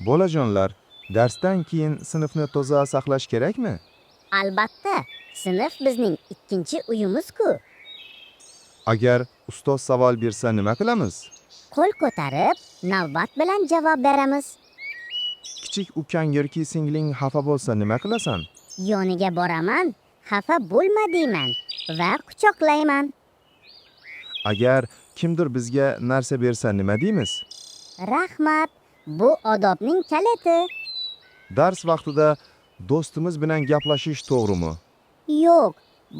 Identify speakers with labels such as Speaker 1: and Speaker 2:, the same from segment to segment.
Speaker 1: Bolajonlar, darsdan keyin sinfni toza saqlash kerakmi?
Speaker 2: Albatta, sinf bizning ikkinchi uyimiz-ku.
Speaker 1: Agar ustoz savol bersa nima qilamiz?
Speaker 2: Qo'l ko'tarib, navbat bilan javob beramiz.
Speaker 1: Kichik ukang yoki singling xafa bo'lsa nima qilasan?
Speaker 2: Yoniga boraman, xafa bo'lma deyman va quchoqlayman.
Speaker 1: Agar kimdir bizga narsa bersa nima deymiz?
Speaker 2: Rahmat, bu odobning kaliti.
Speaker 1: Dars vaqtida do'stimiz bilan gaplashish to'g'rimi?
Speaker 2: Yo'q,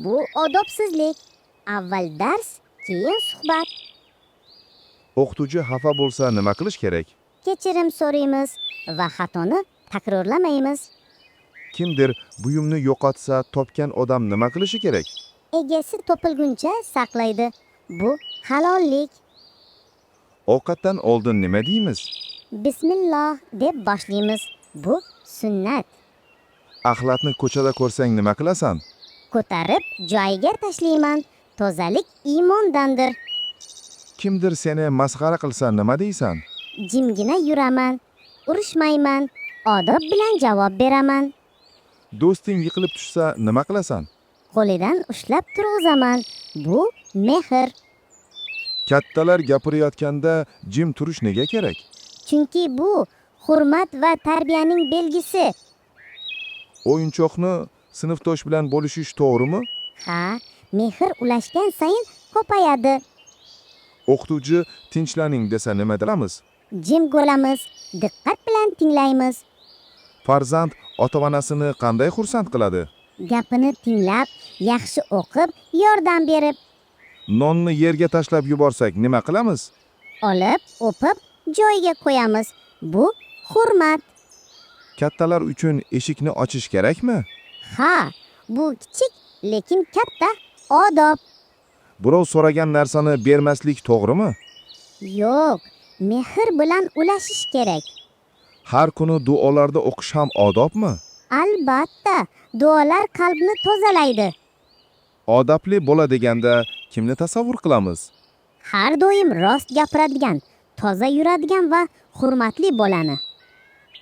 Speaker 2: bu odobsizlik. Avval dars, keyin suhbat.
Speaker 1: O'qituvchi xafa bo'lsa nima qilish kerak?
Speaker 2: Kechirim so'raymiz va xatoni takrorlamaymiz.
Speaker 1: Kimdir buyumni yo'qotsa, topgan odam nima qilishi kerak?
Speaker 2: Egasi topilguncha saqlaydi. Bu halollik.
Speaker 1: Ovqatdan oldin nima deymiz?
Speaker 2: Bismillah deb boshlaymiz. Bu sunnat.
Speaker 1: Axlatni ko'chada ko'rsang nima qilasan?
Speaker 2: Ko'tarib joyiga tashlayman. Tozalik iymondandir.
Speaker 1: Kimdir seni masxara qilsa nima deysan?
Speaker 2: Jimgina yuraman. Urushmayman. Odob bilan javob beraman.
Speaker 1: Do'sting yiqilib tushsa nima qilasan?
Speaker 2: Qo'lidan ushlab turg'izaman. Bu mehr.
Speaker 1: Kattalar gapirayotganda jim turish nega kerak?
Speaker 2: Chunki bu hurmat va tarbiyaning belgisi.
Speaker 1: O'yinchoqni sinfdosh bilan bo'lishish to'g'rimi?
Speaker 2: Ha, mehr ulashgan sayin ko'payadi.
Speaker 1: O'qituvchi tinchlaning desa nima qilamiz?
Speaker 2: Jim bo'lamiz, diqqat bilan tinglaymiz.
Speaker 1: Farzand ota-onasini qanday xursand qiladi?
Speaker 2: Gapini tinglab, yaxshi o'qib, yordam berib,
Speaker 1: Nonni yerga tashlab yuborsak nima qilamiz?
Speaker 2: Olib, o'pib, joyiga qo'yamiz. Bu hurmat.
Speaker 1: Kattalar uchun eshikni ochish kerakmi?
Speaker 2: Ha, bu kichik, lekin katta odob.
Speaker 1: Birov so'ragan narsani bermaslik to'g'rimi?
Speaker 2: Yo'q, mehr bilan ulashish kerak.
Speaker 1: Har kuni duolarda o'qish ham odobmi?
Speaker 2: Albatta, duolar qalbni tozalaydi.
Speaker 1: Odobli bola deganda kimni tasavvur qilamiz?
Speaker 2: Har doim rost gapiradigan, toza yuradigan va hurmatli bolani.